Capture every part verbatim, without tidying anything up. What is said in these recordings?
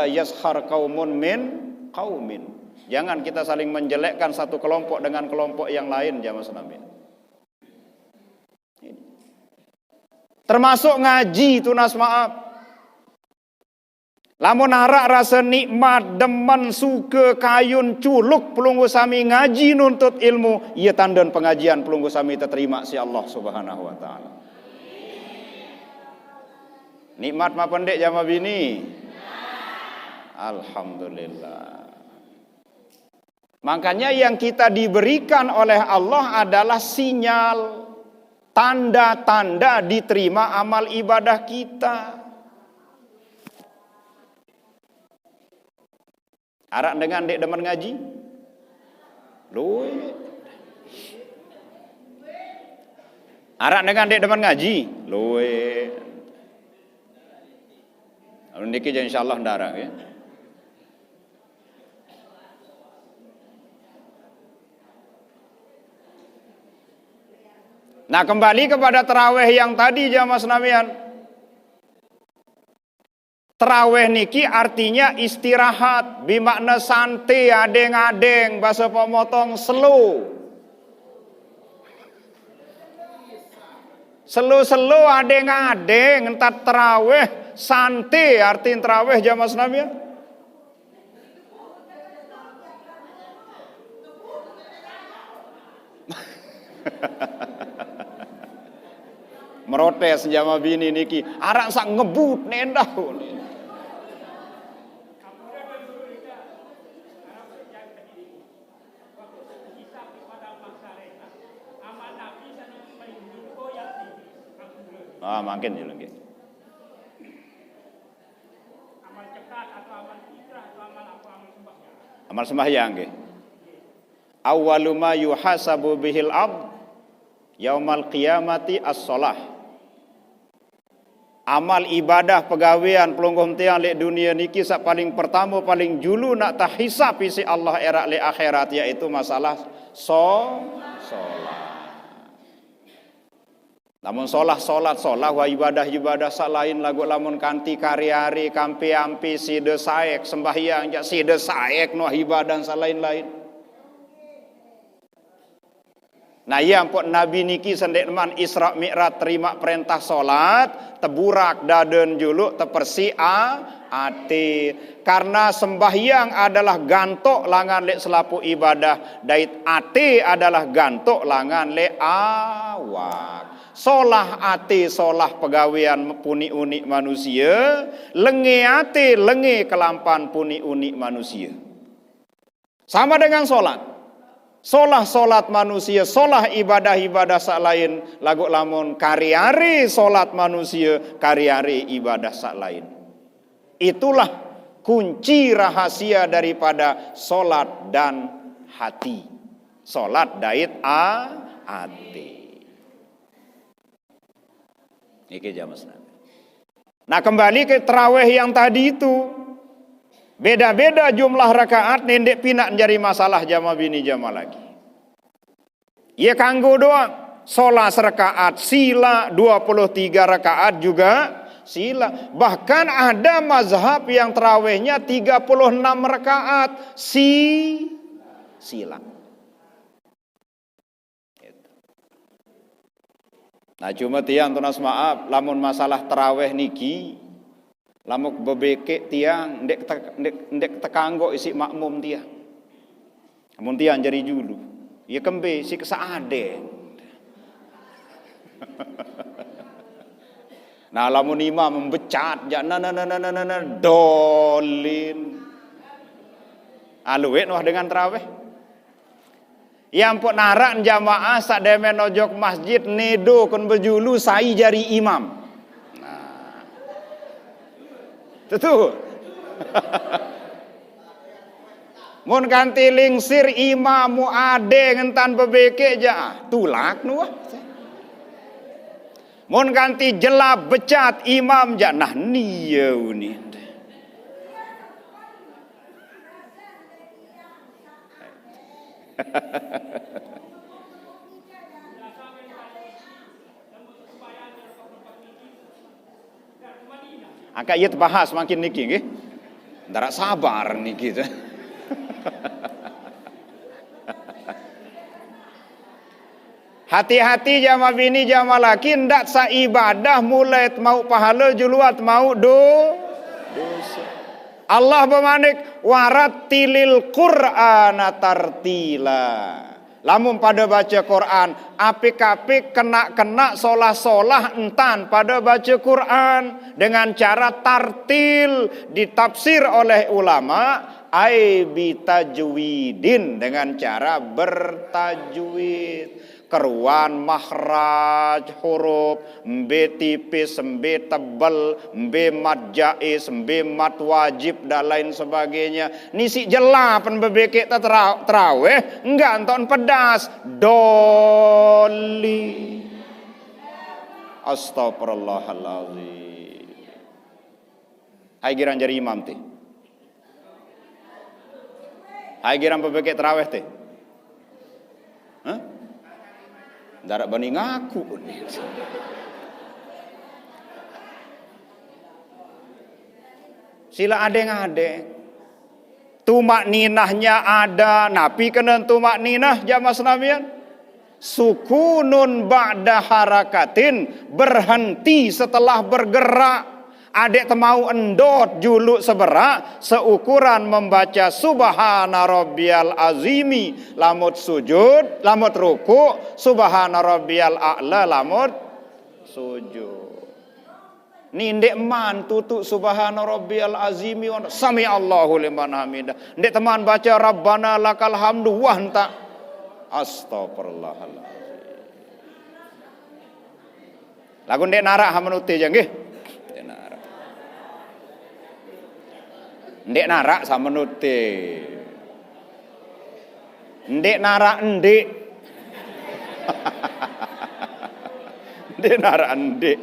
yaskhar qaumun min qaumin. Jangan kita saling menjelekkan satu kelompok dengan kelompok yang lain, jamaah senamian. Termasuk ngaji, tunas maaf. Lamun arak rasa nikmat, demen, suka, kayun, culuk pelungguh sami ngaji nuntut ilmu, iya tandan pengajian pelungguh sami terima si Allah Subhanahu wa taala. Nikmat ma pendek jamaah bini? Alhamdulillah. Makanya yang kita diberikan oleh Allah adalah sinyal, tanda-tanda diterima amal ibadah kita. Arak dengan dek demen ngaji? Luwih. Arak dengan dek demen ngaji? Luwih. Lalu niki, insyaallah, ndarang, ya. Nah, kembali kepada terawih yang tadi, jamaah senamian. Terawih niki artinya istirahat, bimakna santai, adeng-adeng, bahasa pemotong slow. Slow-slow, adeng-adeng, entat terawih, santai, arti terawih, jamaah senamian. Merotes jamaah bini niki, arak sak ngebut nendah. Ah, mangkin ya, nggih. Amal sembahyang, nggih. Awwalu ma yuhasabu bihil abd yaumal qiyamati as-shalah. Amal ibadah pegawean pelungguh tiang lek dunia niki sak paling pertama, paling julu nak tahisab isi Allah erak lek akhirat, yaitu masalah so, solat. Lamun solah, solat, solah, wah, ibadah, ibadah sak lain, lagu lamun kanti kari-ari, kampi-ampi, sida saek, sembahyang, jak sida saek, noh ibadah sak lain-lain. Nah, iya ampun Nabi niki sendek man Isra Mi'raj terima perintah solat, teburak daden juluk, tepersi a, ati. Karena sembahyang adalah gantok langan lek selapuh ibadah, dait ati adalah gantok langan lek awak. Solah ati, solah pegawean puni unik manusia, lenge ati, lenge kelampan puni unik manusia. Sama dengan solat. Solah solat manusia, solah ibadah-ibadah sak lain, lagu lamun kari-ari solat manusia, kari-ari ibadah sak lain. Itulah kunci rahasia daripada solat dan hati. Solat dait a, ati. Niki jamaah senamian. Nah, kembali ke terawih yang tadi itu. Beda-beda jumlah rakaat, nendek pinak menjadi masalah jamaah bini jamaah laki. Iya kanggo doang. Solah serakaat sila, dua puluh tiga rakaat juga sila. Bahkan ada mazhab yang terawihnya tiga puluh enam rakaat si, sila. Nah, cuma tiang tunas maaf, lamun masalah terawih niki, lamun bebekek tiang, ndek te-, ndek, ndek tekanggo isi makmum tiang. Lamun tiang jari julu, ya kembe isi kesaade. Nah, lamun imam membecat, jak na, na, na, na, na, na, na, dolin. Aluit wah dengan terawih. Ya ampun, narak jamaah sak demen ojok masjid nedo kon bejulu sai jari imam. Nah. Tentu. Mun kanti lingsir imam mu ade ngentan bebekek ja, tulak nuah. Mun kanti jelap becat imam ja, nah nieu ni. Angkat ia terbahas makin niki, nggih. Rak sabar nih kita. Hati-hati jama bini jama laki, ndak saibadah mulai mau pahala, juluat mau do dosa. Allah bemanik, "Warattilil Qur'ana tartila." Lamun pada baca Quran, apik-apik, kena-kena, solah-solah entan pada baca Quran dengan cara tartil, ditafsir oleh ulama, ai bitajwidin, dengan cara bertajwid. Keruan mahraj huruf, mbe tipis, mbe tebel, mbe mad jaiz, mbe mad wajib, dan lain sebagainya. Nisi jelapen bebekek ta tera-, teraweh, enggak enton pedas. Doli. Astagfirullahalazim. Hai girang jari imam ti. Hai girang pebekek teraweh ti. Hah? Darat bani ngaku. Sila adeng-adeng. Tumak ninahnya ada, napi kena tumak ninah jamaah senamian? Sukunun ba'da harakatin, berhenti setelah bergerak. Adek temau endot juluk seberak, seukuran membaca subhana rabbiyal azimi lamut sujud, lamut rukuk, subhana rabbiyal a'la lamut sujud. Ni ndek man tutuk subhana rabbiyal azimi wa sami Allahu liman hamidah. Ndek teman baca rabbana lakal hamdu wah entak. Astagfirullahalazim. Lagu ndek narak ha menute je nggih. Ndek narak. Ndek narak sa menute. Ndek narak ndek. Ndek narak ndek.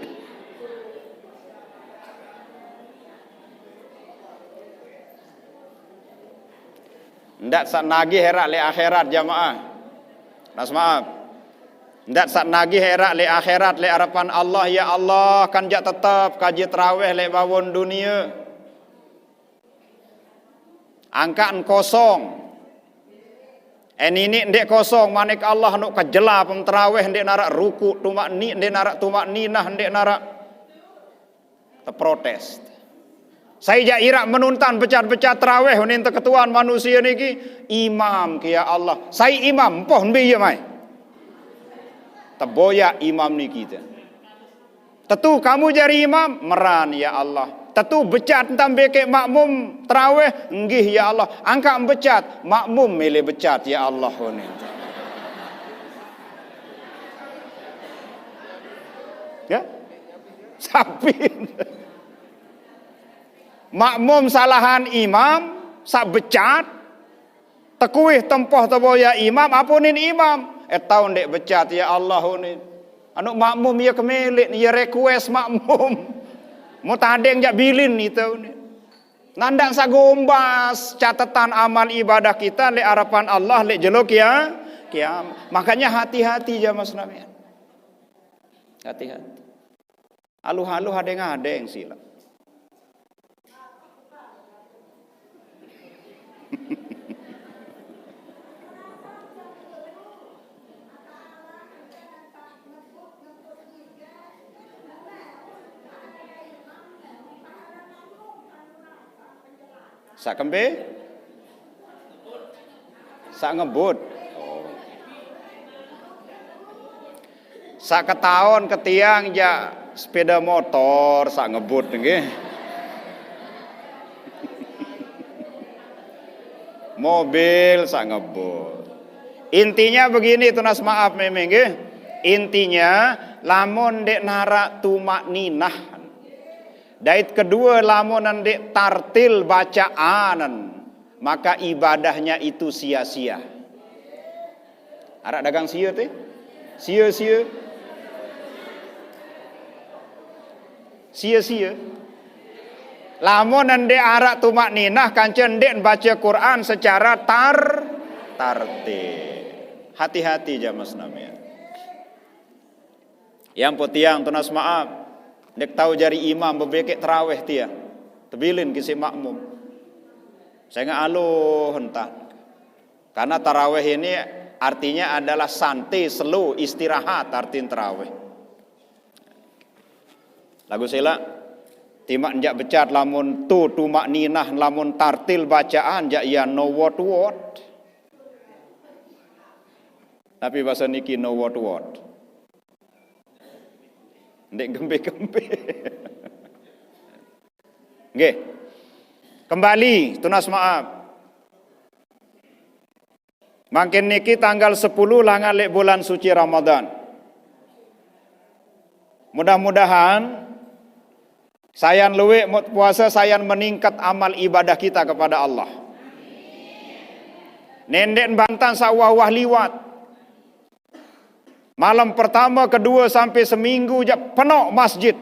Ndak sat nagih erak lek akhirat jamaah. Nas maaf. Ndak sat nagih erak lek akhirat lek harapan Allah, ya Allah, kan jak tetap kaji teraweh lek bawon dunia. Angkat en kosong. Eh, nini ndek kosong, manik Allah nuk kejela pemteraweh, ndek narak rukuk tumak ni, ndek narak tumak ninah, ndek narak teprotes. Sai jak irak menuntan becat-becat teraweh unin teketuan manusia niki, imam ke ya Allah. Sai imam, poh mbe iya mai. Teboyak imam niki te. Tetu kamu jari imam, meran ya Allah. Tetu becat entam bekek makmum teraweh, nggih ya Allah. Angkat becat, makmum milih becat ya Allah. Unin. Ya? Sapin. Makmum salahan imam, sak becat, tekuih tempoh teboyak imam, apunin imam. Eh, tau ndek becat, ya Allah, unin. Anu makmum, ya kemelik, ya request makmum. Mau tadeng jak bilin itu, unin. Nandak sagombas catatan amal ibadah kita, lek harapan Allah, lek jelo kia, kiam. Makanya hati-hati jamaah senamian. Hati-hati. Aluh-aluh adeng-adeng sila. Sak kembe? Sak ngebut. Oh. Sak ketaon ketiang jak sepeda motor, sak ngebut nggih. Mobil sak ngebut. Intinya begini, tunas maaf memeng nggih. Intinya lamun ndek narak tumak ninah. Dait kedua, lamun ndek tartil bacaanan, maka ibadahnya itu sia-sia. Arak dagang sia teh? Sia-sia. Sia-sia. Lamun ndek arak tumak ninah, kanca ndek baca Quran secara tar-, tartil. Hati-hati jamaah senamian. Yang putiang tunas maaf. Ndek tau jari imam bebekek teraweh tiang. Tebilin kisi makmum. Sengaq aluh entan. Karena tarawih ini artinya adalah santai, slow, istirahat artin tarawih. Laguq silaq, timaq njaq becat lamun tu tumaq ninah, lamun tartil bacaan jaq ya no wot-wot. Tapi base niki no wot-wot. Ndeq gembe-gembe. Nggih. Kembali, tunas maaf. Mangkin niki tanggal sepuluh langan leq bulan suci Ramadan. Mudah-mudahan sayan lueq muq puase, sayan meningkat amal ibadah kita kepada Allah. Nendeq bantan saq wah-wah liwat. Malem pertame, kedue, sampe seminggu jaq penoq masjid.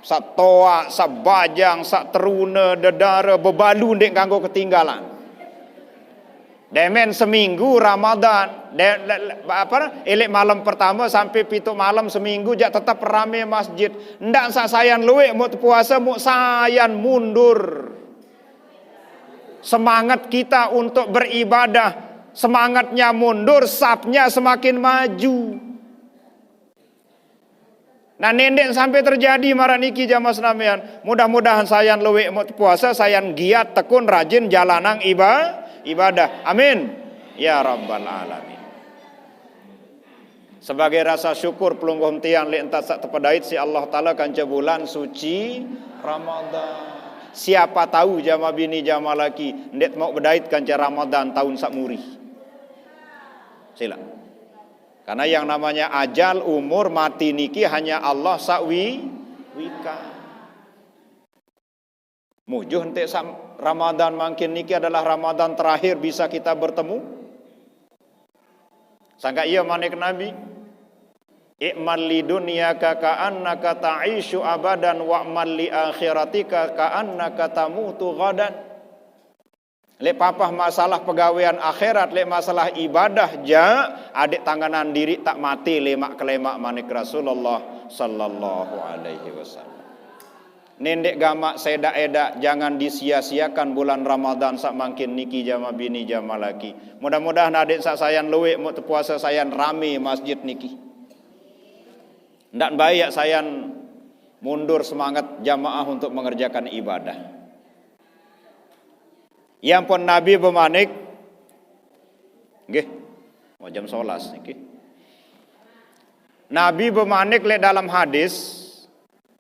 Saq toaq, saq bajang, saq terune, dedare, bebalu ndeq kanggo ketinggalan. Demen seminggu Ramadan, de-, le-, le-, apa, eleq malem pertame sampe pituq malem seminggu jaq tetep rame masjid. Ndaq saq sayan lueq muq tepuase, muq sayan mundur. Semangat kita untuk beribadah, semangatnya mundur, safnya semakin maju. Nah, nendeq sampai terjadi maraq niki jamaah senamian. Mudah-mudahan sayan lueq muq tepuase, sayan giat, tekun, rajin jalanang iba-, ibadah. Amin. Ya Rabbal Alamin. Sebagai rasa syukur pelungguh tiang leq entan saq tepedait siq Allah Taala kance bulan suci Ramadan. Siapa tahu jamaah bini jamaah laki ndeq mauq bedait kance Ramadan taun saq muri. Silaq. Karena yang namanya ajal, umur, mati niki hanya Allah saq wi-, wikan. Mujuh nteq sam-, Ramadan mangkin niki adalah Ramadan terakhir bisa kita bertemu. Sangkaq ie manik Nabi, "I'mal li dunyaka ka'annaka ta'isyu abadan wa'mal li akhiratika ka'annaka tamutu ghadan." Leq papah masalah pegawean akhirat, leq masalah ibadah, jaq adeq tangenan diriq taq mate lemaq-kelemaq, manik Rasulullah sallallahu alaihi wasallam. Nendeq gamaq sedaq-edaq, jangan disia-siakan bulan Ramadan saq mangkin niki jamaah bini jamaah laki. Mudah-mudahan adeq saq sayan lueq muq tepuase sayan rame masjid niki. Ndaq bae yaq sayan mundur semangat jamaah untuk mengerjakan ibadah. Ie ampun Nabi bemanik, nggih, mau jam sebelas niki. Nabi bemanik leq dalam hadis,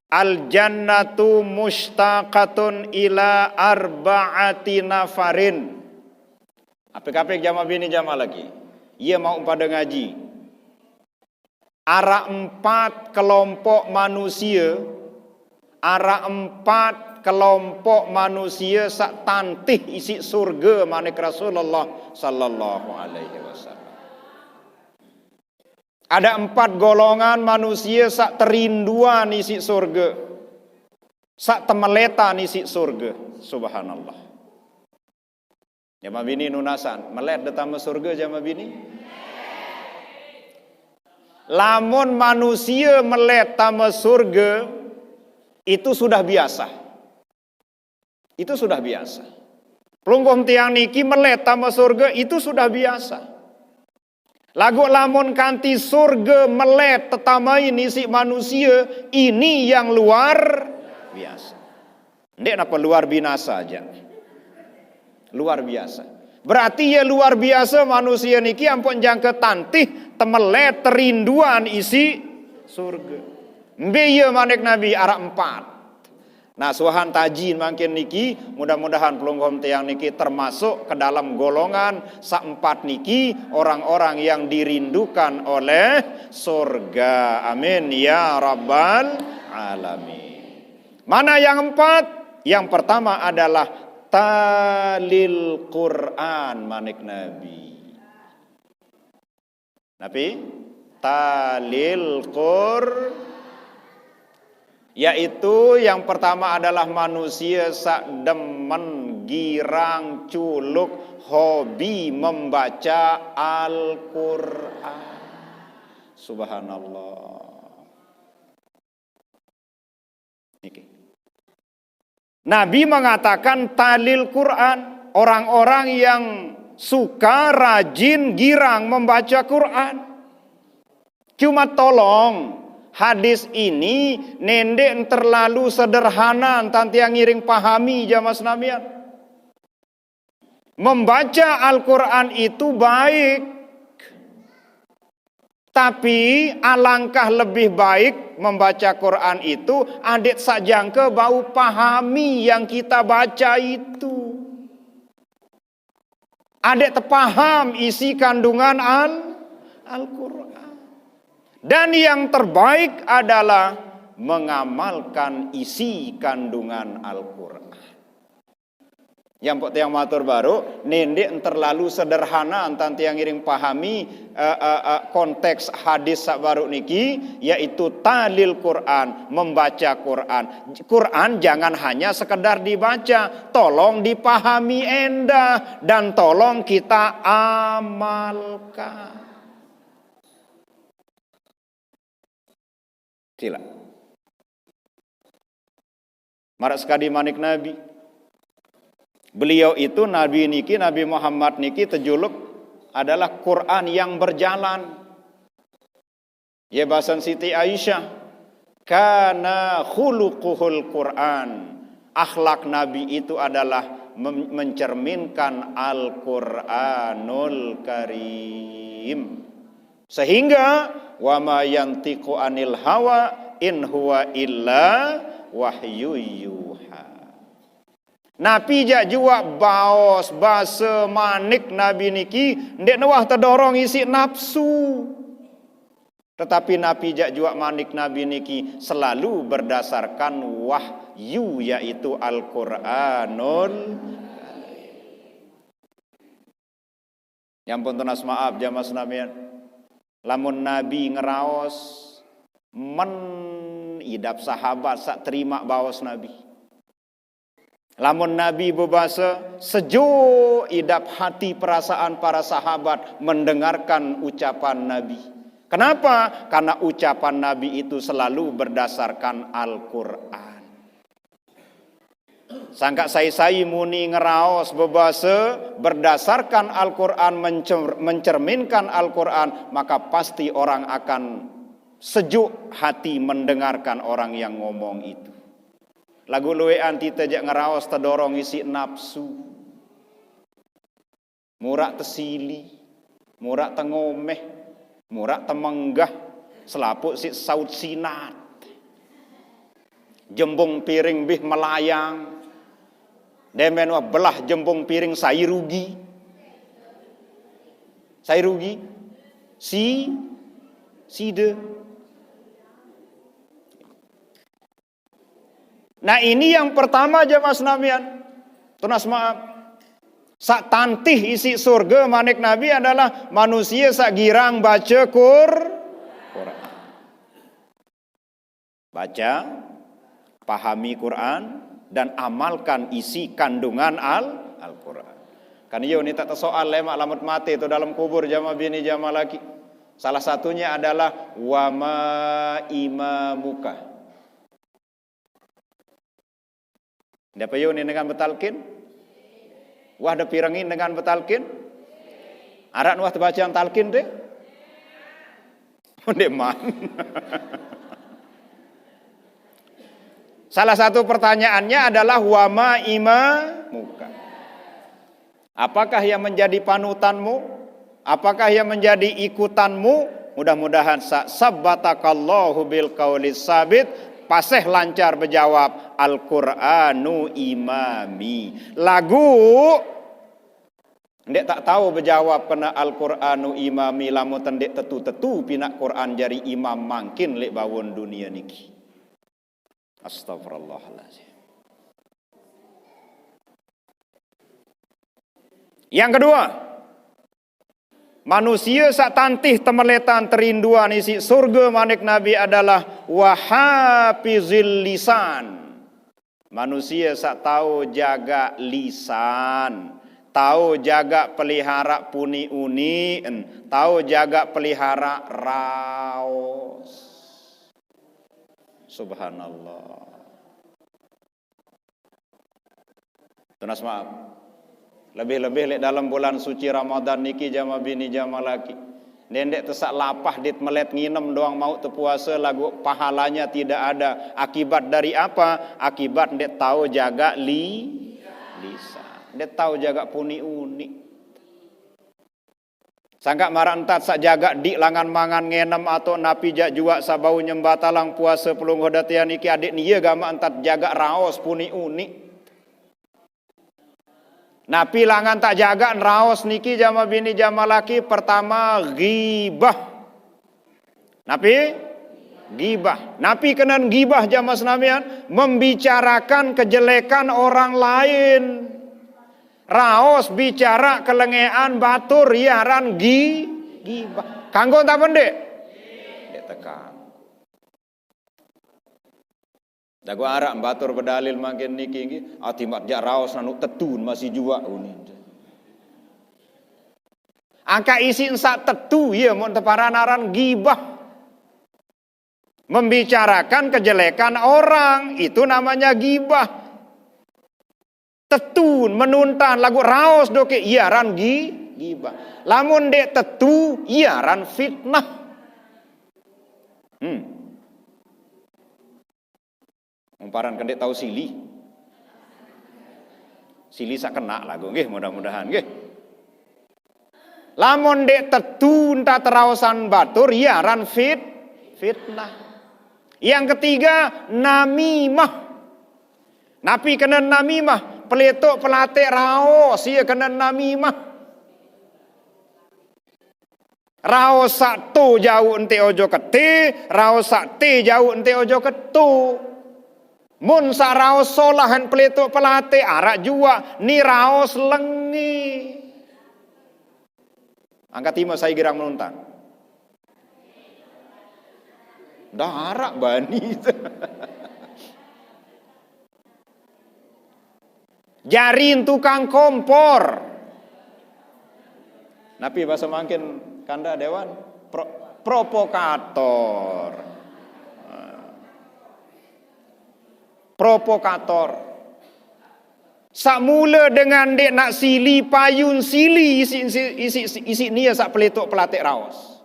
"Al jannatu mustaqatun ila arba'ati nafarin." Apik-apik jamaah bini jamaah laki. Ie mauq pade ngaji. Araq empat kelompok manusie, araq empat kelompok manusie saq tantih isiq surge, manik Rasulullah sallallahu alaihi wasallam. Ada empat golongan manusie saq terinduan isiq surge, saq temeletan isiq surge. Subhanallah. Jamaah bini nunasan, melet de tame surge jamaah bini? Lamun manusie melet tame surge, itu sudah biasa. Itu sudah biasa. Pelungguh tiang niki melet tame surge, itu sudah biasa. Laguq lamun kanti surge melet tetamain isiq manusie, ini yang luar biasa. Ndeq napa luar binasa aja. Luar biasa. Berarti ye luar biasa manusie niki ampun jangke tantih, temelet, terinduan isiq surge. Mbe ye manik Nabi? Araq empat. Nah, suahan taji mangkin niki, mudah-mudahan pelungguh tiang niki termasuk ke dalam golongan saq empat niki, orang-orang yang dirindukan oleh surga. Amin ya rabbal alamin. Mana yang empat? Yang pertama adalah talil Quran, manik Nabi. Napi? Talil Qur-, yaitu yang pertama adalah manusia saq demen, girang, culuk, hobi membaca Al-Qur'an. Subhanallah. Niki. Nabi mengatakan talil Quran, orang-orang yang suka, rajin, girang membaca Quran. Cuma tolong, hadis ini nende terlalu sederhana, tanti yang ngiring pahami, jamaah senamian. Membaca Al-Quran itu baik, tapi alangkah lebih baik membaca Quran itu adik sajangka bau pahami yang kita baca itu. Adik tepaham isi kandungan Al Al-Quran. Dan yang terbaik adalah mengamalkan isi kandungan Al-Quran. Yang pok tiang matur baru, nende terlalu sederhana, antan tiang ngiring pahami eh, eh, eh, konteks hadis sak baru niki, yaitu talil Quran, membaca Quran. Quran jangan hanya sekedar dibaca, tolong dipahami endah dan tolong kita amalkan. Sila. Marak sekadi manik Nabi. Beliau itu Nabi niki, Nabi Muhammad niki tejuluk adalah Quran yang berjalan. Ya bahasan Siti Aisyah, kana khuluquhul Quran. Akhlak Nabi itu adalah mem- mencerminkan Al-Quranul Karim. Sehingga wa ma yantiqu anil hawa in huwa illa wahyu yuha. Nabi jak juak baos basa manik Nabi niki, ndek newah tedorong isi nafsu. Tetapi Nabi jak juak manik Nabi niki selalu berdasarkan wahyu, yaitu Al-Quranul. Yang pun tunas maaf jamaah senamian. Lamun Nabi ngeraos, men idap sahabat sak terima baos Nabi. Lamun Nabi bebasa, sejuk idap hati perasaan para sahabat mendengarkan ucapan Nabi. Kenapa? Karena ucapan Nabi itu selalu berdasarkan Al-Quran. Sangka sai-sai muni ngeraos bebasa berdasarkan Al-Quran, mencer- mencerminkan Al-Quran, maka pasti orang akan sejuk hati mendengarkan orang yang ngomong itu. Lagu luean tita jak ngeraos tedorong isi nafsu. Murak tesili, murak tengomeh, murak temenggah, selaput si saut sinat. Jembung piring bih melayang. Demen wah belah jembung piring sai rugi. Sai rugi. Si, side. Nah, ini yang pertama jamaah senamian. Tunas maaf. Sak tantih isi surga manik Nabi adalah manusia sak girang baca Qur Quran. Baca, pahami Quran, dan amalkan isi kandungan Al Al-Quran. Kan iyo ni tak tersoal lemak lamat mati tu dalam kubur jamaah bini jamaah laki. Salah satunya adalah wama imamuka. Nda payu ni dengan betalkin? Wah da pirengin dengan betalkin? Arak wah tebacaan talkin deh? Ndeman. Salah satu pertanyaannya adalah wama imamuka. Apakah yang menjadi panutanmu? Apakah yang menjadi ikutanmu? Mudah-mudahan sa- sabbatakallahu bil qaulis sabit, paseh lancar bejawab Al-Quranu imami. Lagu ndek tak tahu bejawab kena Al-Quranu imami lamun tendek tetu-tetu pinak Quran jari imam mangkin lek bawon dunia niki. Astagfirullahaladzim. Yang kedua, manusia sak tantih temeletan terinduan isi surga manik Nabi adalah wahafizil lisan. Manusia sak tahu jaga lisan, tahu jaga pelihara puni uni, tahu jaga pelihara raos. Subhanallah. Tunas maaf. Lebih-lebih lek dalam bulan suci Ramadan niki, jama bini jama laki. Ndeq tesak lapah dit melet nginem doang mau tepuase, laguq pahalanya tidak ada. Akibat dari apa? Akibat ndeq tao jaga li-, lisan. Ndeq tao jaga puni unik. Sangkaq maraq ntat saq jaga diq langan mangan ngenem atau napi jaq juaq saq bau nyembatalang puase pelungguh datian niki, adeqn ie gamaq ntat jaga raos puni unik. Napi langan taq jagaq raos niki, jama bini jama laki? Pertama, ghibah. Napi? Ghibah. Napi kenen ghibah, jama senamian? Membicarakan kejelekan orang lain. Raos bicara kelengean batur, ie aran ghi-, ghibah. Kanggo ntapen ndeq? Ndeq tekanggo. Laguq araq batur bedalil mangkin niki nggih, ati mat jaq raos nanuq tetu masih juaq unin. Angkaq isiq saq tetu, ie mun teparan aran ghibah. Membicarakan kejelekan orang, itu namanya ghibah. Tetu, menuntan, laguq raos dokeq, ie aran ghi-, ghibah. Lamun ndeq tetu, ie aran fitnah. Hmm. Umparan kendeq tao silih. Silih saq kenaq laguq nggih, mudah-mudahan nggih. Lamun ndeq tetu ntat raosan batur, ie aran fit-, fitnah. Yang ketiga, namimah. Napi kenen namimah? Peletoq pelateq raos, ie kenen namimah. Raos saq to jauq nte ojo kete, raos saq te jauq nte ojo keto. Mun saq raos solah en peletoq pelateq, araq juaq ni raos lenge. Angkat ime sai girang menuntan. Ndaraq bani. Jarin tukang kompor. Napi bahasa mangkin kanda dewan? Pro-, provokator. Nah. Provokator. Saq mule dengan ndeq naq sili payun sili isiq, isiq, isiq, isiq nie saq peletoq pelateq raos.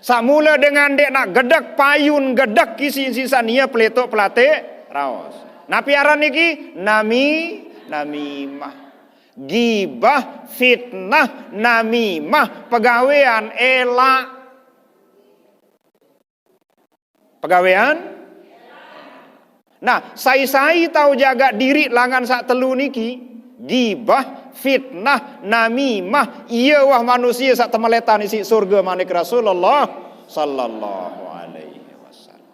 Saq mule dengan ndeq naq gedek payun gedek isiq, isiq saq nie peletoq pelateq raos. Napi aran niki? Nami-, namimah. Gibah, fitnah, namimah, pegawean elaq. Pegawean? Nah, sai-sai tao jagaq diriq langan saq telu niki, gibah, fitnah, namimah, ie wah manusie saq temeletan isiq surge, manik Rasulullah sallallahu alaihi wasallam.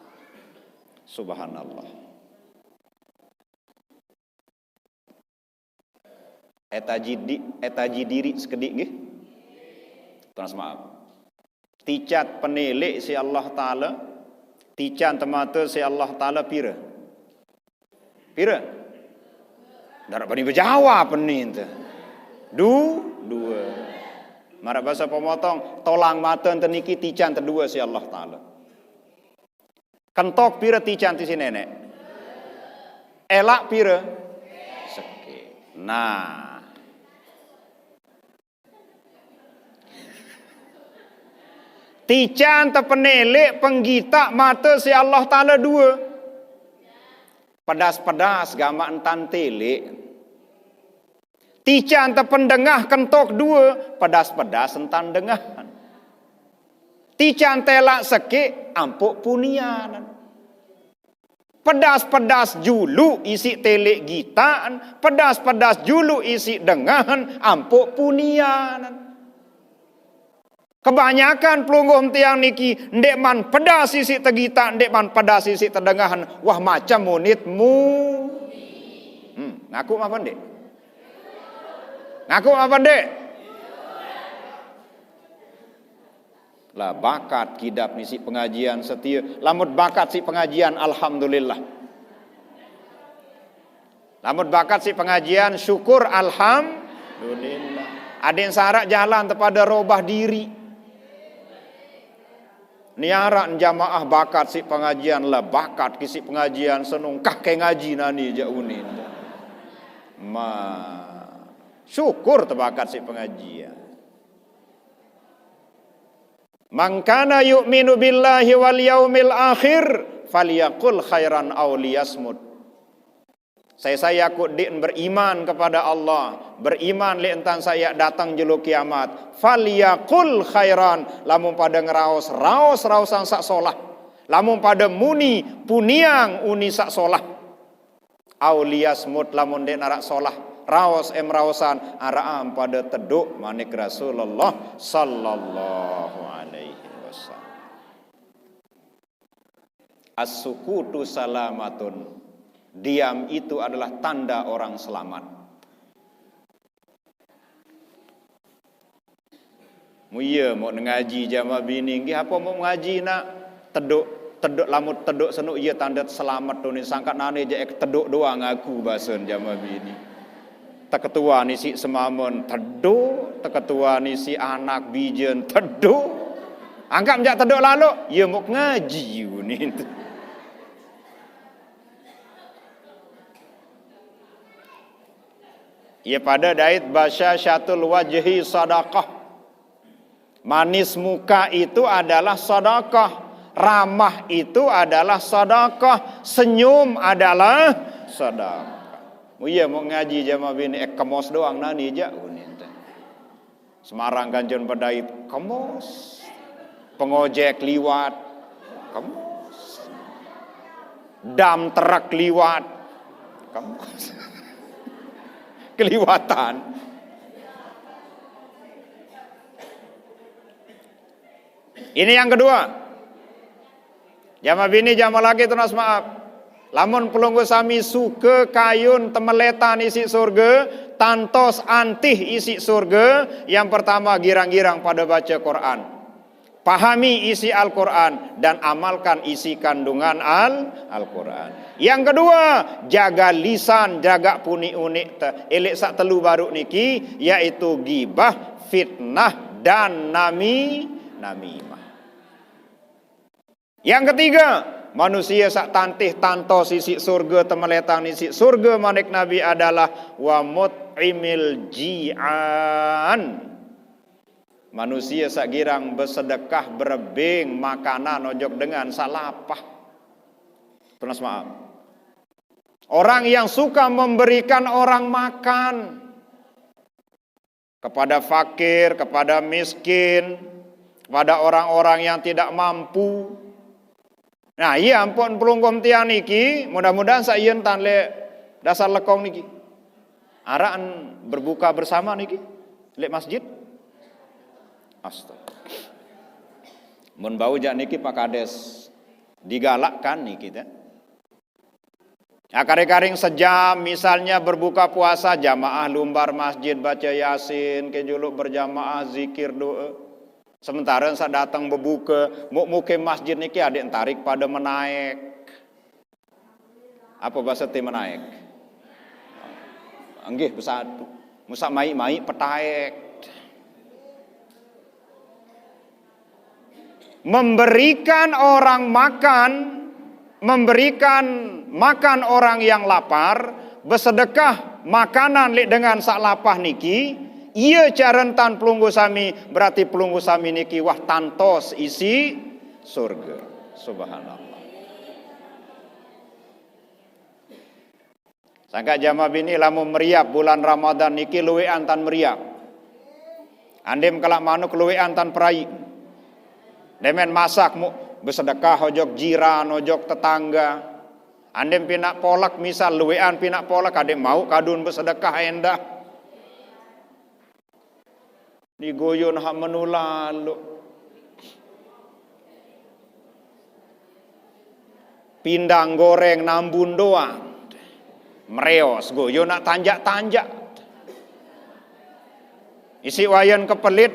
Subhanallah. Etaji di-, etaji diriq sekediq nggih. Tunas maaf. Tican peneleq siq Allah Taala, tican temate siq Allah Taala pire? Pire? Ndaraq bani bejawab ni ente. Du-, due. Maraq base pemotong, tolang mate ente niki tican tedue siq Allah Taala. Kentok pire tican tisi neneq? Elaq pire? Sekeq. Nah. Tican tepeneleq penggitaq mate siq Allah Taala due. Pedas-pedas gamaq entan teleq. Tican tependengah kentok due, pedas-pedas entan dengahan. Tican telaq sekeq ampoq punianan. Pedas-pedas juluq isiq teleq gitaqan, pedas-pedas juluq isiq dengahan ampoq punianan. Kebanyakan pelungguh tiang niki ndeqman pedas isiq tegitaq, ndeqman pedas isiq tedengahan, wah macem unitmu. Hmm, ngaku apa ndeq? Ngaku apa ndeq? Lah, bakat kidap ni siq pengajian setie. Lamun bakat siq pengajian, alhamdulillah. Lamun bakat siq pengajian, syukur, alhamdulillah. Adeqn saq araq jalan tepada robah diriq. Ni araq jamaah bakat siq pengajian, lah bakat ki siq pengajian, senung kah ke ngaji nani jaq unin. Ma, syukur tebakat si pengajian. "Man kana yu'minu billahi wal yaumil akhir falyaqul khairan aw liyasmut." Saya, saya ku dik beriman kepada Allah, beriman lek entan saya datang jelo kiamat. "Falyaqul khairan," lamun pada ngeraos, raos raosan sak solah. Lamun pada muni, puniang uni sak solah. "Aw liyasmut," lamun dek narak solah, raos em raosan, araan pada teduk, manik Rasulullah sallallahu alaihi wasallam. "As-sukutu salamatun." Diam itu adalah tanda orang selamat. Mu iya mau ngaji jama bini, nggih apa mau ngaji nak? Teduk, teduk, lamun teduk senuk iya tanda selamat tu ni, sangkat nane je ek teduk doang aku, basen jama bini. Teketua ni si semamun teduk, teketua ni si anak bijen teduk. Anggap jak teduk lalu, iya mau ngaji ni. Iya pada dait basyasyatul wajhi sadaqah. Manis muka itu adalah sedekah, ramah itu adalah sedekah, senyum adalah sedekah. Oh iya, mau ngaji jama bini, eh, kemos doang nani jak, unin teh. Semarang Ganjon Bedait, kemos. Pengojek liwat, kemos. Dam truk liwat, kemos. Keliwatan. Ini yang kedua. Jama bini, jama laki, tunas maaf. Lamun pelungguh sami suka kayun temeletan isi surga, tantos antih isi surga, yang pertama girang-girang pada baca Quran. Pahami isi Al-Quran dan amalkan isi kandungan Al-Quran. Yang kedua, jaga lisan, jaga puni unik te, elek sak telu baru niki, yaitu gibah, fitnah, dan nami namimah. Yang ketiga, manusia sak tantih tantos isi surga, temeletan isi surga, manik Nabi, adalah wa mut'imil ji'an. Manusia sak girang besedekah, berebing makanan ojok dengan sak lapah. Tunas maaf. Orang yang suka memberikan orang makan kepada fakir, kepada miskin, kepada orang-orang yang tidak mampu. Nah, iya ampun pelungguh tiang niki, mudah-mudahan sak yen tan lek dasar lekong niki. Araan berbuka bersama niki lek masjid. Astaga. Mun bau jak niki Pak Kades digalakkan niki teh. Ya, karing-karing sejam, misalnya berbuka puasa, jamaah lumbar masjid baca Yasin, ke juluk berjamaah zikir doa. Sementara sak datang bebuka, muk mukim masjid niki adik tarik pada menaik. Apa bahasa ti menaik? Enggih, bersatu. Musak mai-mai petaek. Memberikan orang makan, memberikan makan orang yang lapar, besedekah makanan lek dengan sak lapah niki, iya carentan pelungguh sami, berarti pelungguh sami niki wah tantos isi surga. Subhanallah. Sangka jama bini lamun meriap bulan Ramadan niki luwean tan meriap. Andem kelak manuk luwean tan perai. Demen masak mu besedekah ojok jiran, ojok tetangga. Andem pinak polak misal luwean pinak polak, adem mau kadun besedekah endah. Digoyon hak menu lalu. Pindang goreng nambun doang. Mereos goyon nak tanjak-tanjak. Isi wayan kepelit,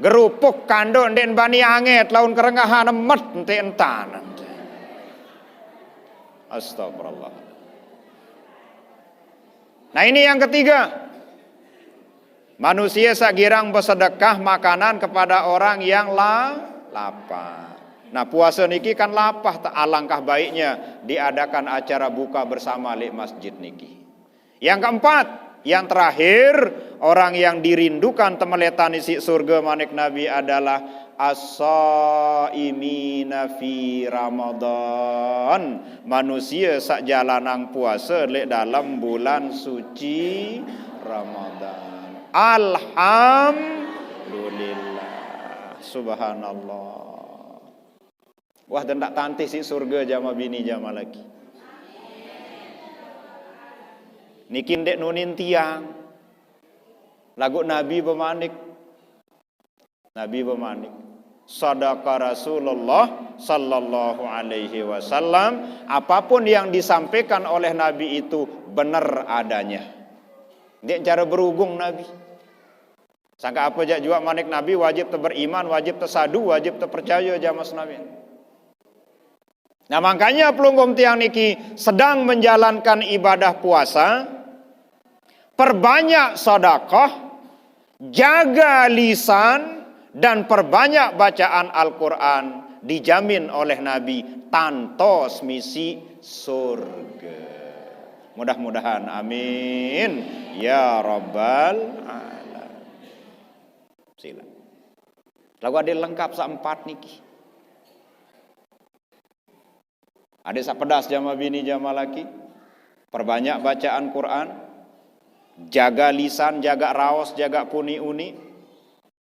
gerupuk kanduk ndek bani anget, laun kerengahan emet ente entan. Astagfirullah. Nah, ini yang ketiga. Manusia sak girang besedekah makanan kepada orang yang la, lapar. Nah, puasa niki kan lapah, tak alangkah baiknya diadakan acara buka bersama lek masjid niki. Yang keempat, yang terakhir, orang yang dirindukan temeletan isi surga manik Nabi adalah as-saimina fi Ramadan. Manusia sak jalanang puasa lek dalam bulan suci Ramadan. Alhamdulillah. Subhanallah. Wah, dendak tantih si surga jama bini jama laki. Niki ndek nunin tiang. Lagu Nabi bemanik. Nabi bemanik. Sadaqa Rasulullah sallallahu alaihi wasallam. Apapun yang disampaikan oleh Nabi itu benar adanya. Ndek cara berugung Nabi. Sangka apa jak juak manik Nabi wajib te beriman, wajib te sadu, wajib te percaya jama Nabi. Nah, makanya pelungguh tiang niki sedang menjalankan ibadah puasa, perbanyak sedekah, jaga lisan, dan perbanyak bacaan Al-Quran, dijamin oleh Nabi tantos misi surga. Mudah-mudahan, amin ya rabbal alamin. Sila. Lagu ada lengkap sak empat niki. Ada sak pedas jama bini jama laki. Perbanyak bacaan Quran. Jaga lisan, jaga raos, jaga puni-uni.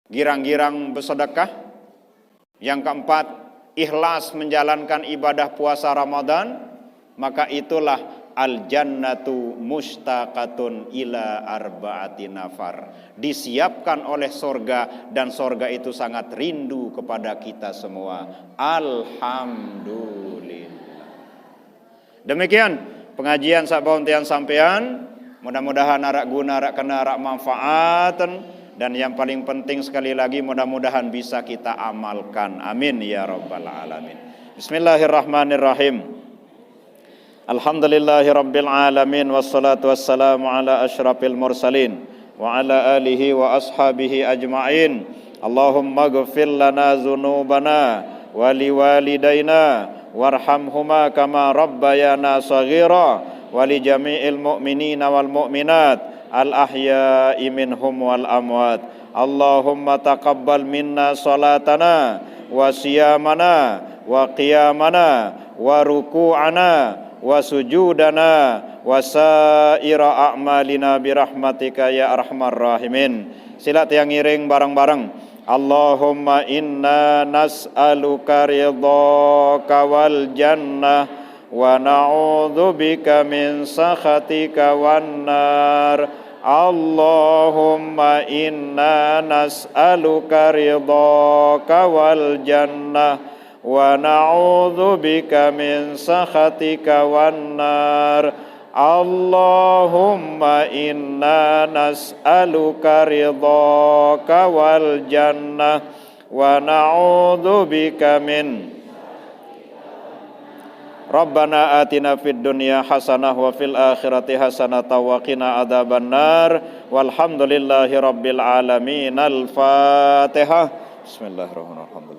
Girang-girang bersedekah. Yang keempat, ikhlas menjalankan ibadah puasa Ramadan, maka itulah al-jannatu mustaqatun ila arbaati nafar. Disiapkan oleh sorga, dan sorga itu sangat rindu kepada kita semua. Alhamdulillah. Demikian pengajian sak baun tiang sampean. Mudah-mudahan arak guna, arak kena, arak manfaat. Dan yang paling penting sekali lagi, mudah-mudahan bisa kita amalkan. Amin ya rabbal alamin. Bismillahirrahmanirrahim. Alhamdulillahi rabbil alamin, wassalatu wassalamu ala asyrafil mursalin wa ala alihi wa ashabihi ajma'in. Allahumma ighfir lana dzunubana wa liwalidaina warhamhuma kama rabbayana shaghira wa li jami'il mu'minina wal mu'minat al ahya'i minhum wal amwat. Allahumma taqabbal minna salatana wa siyamana wa qiyamana wa ruku'ana wa sujudana wa saira a'malina birahmatika ya arhamar rahimin. Sila tiang ngiring bareng-bareng. Allahumma inna nas'aluka ridhaka wal jannah wa na'udzubika min sakhatika wan nar. Allahumma inna nas'aluka ridhaka wal jannah wa na'udzubika min sakhatika wan nar. Allahumma inna nas'aluka ridhaka wal jannah wa na'udzubika min. Rabbana atina fid dunya hasanah wa fil akhirati hasanatan wa qina adzaban nar. Walhamdulillahi rabbil alamin. Al-Fatihah. Bismillahirrahmanirrahim.